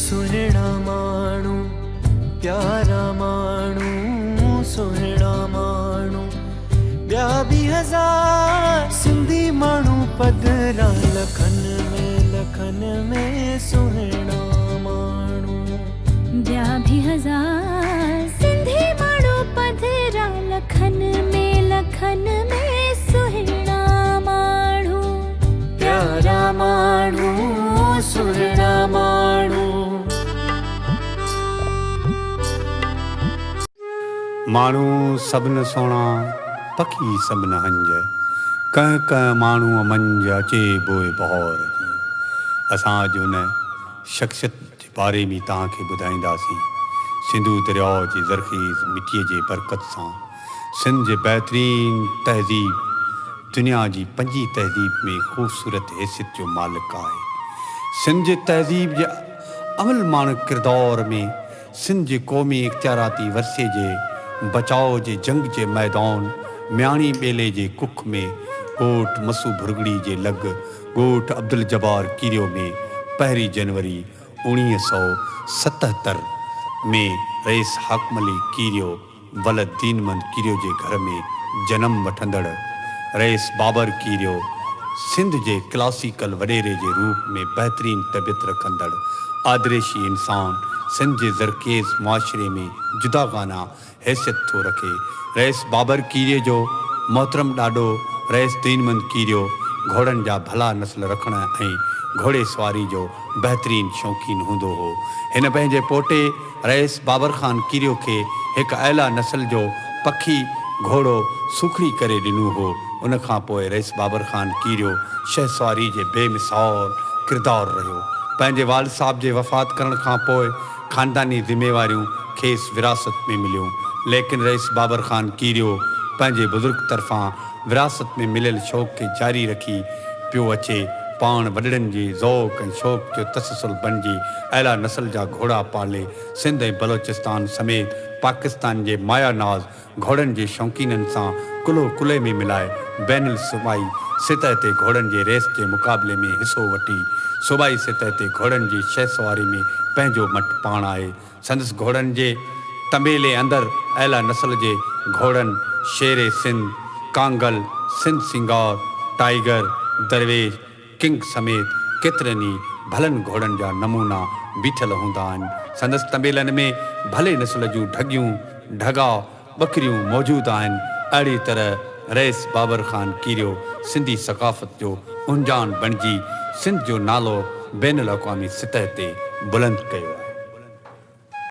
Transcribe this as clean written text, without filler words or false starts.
सुहिणा माण्हू, प्यारा माण्हू, सुहिणा माण्हू, ॿिया बि हज़ार सिंधी माण्हू पधरा लखन में सुहिणा माण्हू, ॿिया बि हज़ार सिंधी माण्हू पधरा लखन में सुहिणा माण्हू, प्यारा माण्हू, सुहिणा माण्हू। माण्हू सभु न सुहिणा, पखी सभु न हंज, कंहिं कंहिं माण्हूअ मंझ अचे बोए बहौर जी। असां अॼु हुन शख़्सियत जे बारे में तव्हांखे ॿुधाईंदासीं। सिंधू दरियाव जी ज़रख़ेज़ मिटीअ जे बरकत सां सिंध जे बहितरीन तहज़ीब दुनिया जी पंजी तहज़ीब में ख़ूबसूरत हैसियत जो मालिक आहे। सिंध जे तहज़ीब जे अमल माणक किरदार में सिंध जे क़ौमी इख़्तियाराती वरसे जे बचाव जे जंग जे मैदान मियाणी ॿेले जे कुख में ॻोठ मसू भुरगड़ी जे लॻ ॻोठ अब्दुल जबार कीरियो में पहिरीं जनवरी 1977 में रईस हाकिम अली कीरियो वलद दीनमंद कीरियो जे घर में जनम वठंदड़ रईस बाबर कीरियो सिंध जे क्लासिकल वॾेरे जे रूप में बहितरीन तबियत रखंदड़ आदर्शी इंसान सिंध जे ज़रख़ेज़ मुआशरे में जुदागाना हैसियत थो रखे। रईस बाबर कीरियो जो मोहतरम ॾाॾो रईस दीनमंद कीरियो घोड़नि जा भला नस्ल रखण ऐं घोड़े सवारी जो बहितरीन शौक़ीन हूंदो हो। हिन पंहिंजे पोटे रईस बाबर ख़ान कीरियो खे हिकु आला नस्ल जो पखी घोड़ो सुखड़ी करे ॾिनो हो। उन खां पोइ रईस बाबर ख़ान कीरियो शहसवारी जे बेमिसाल किरदार रहियो। पंहिंजे वालिद साहिब जे वफ़ात करण खां पोइ ख़ानदानी ज़िम्मेवारियूं खेसि विरासत में मिलियूं, लेकिन रईस बाबर ख़ान कीरियो पंहिंजे बुज़ुर्ग तरफ़ां विरासत में मिलियल शौक़ खे जारी रखी पियो अचे। पाण वॾड़नि जे ज़ौक़ ऐं शौक़ जो तसलसुल बणिजी अहिड़ा नस्ल जा घोड़ा पाले सिंध ऐं बलोचिस्तान समेत पाकिस्तान जे माया नाज़ घोड़नि जे शौक़ीननि सां कुल्हो कुल्हे में मिलाए बैनुल सूबाई सतह ते घोड़नि जे रेस जे मुक़ाबले में हिसो वठी सूबाई सतह ते घोड़नि जी शहसवारी में पंहिंजो मट पाण आहे। संदसि घोड़नि जे तंबेले अंदरि अहिड़ा नस्ल जे घोड़नि शेर सिंध, कांगल, सिंध सिंगार, टाइगर, दरवेश, किंग समेत केतिरनि ई भलनि घोड़नि जा नमूना बीठल हूंदा आहिनि। संदसि तंबेलनि में भले नस्ल जूं ढॻियूं, ढॻा, बकरियूं मौजूदु आहिनि। अहिड़ी तरह रईस बाबर ख़ान कीरियो सिंधी सकाफ़त जो उंजान बणिजी सिंध जो नालो बैनुल अक़वामी सतह ते बुलंद कयो आहे।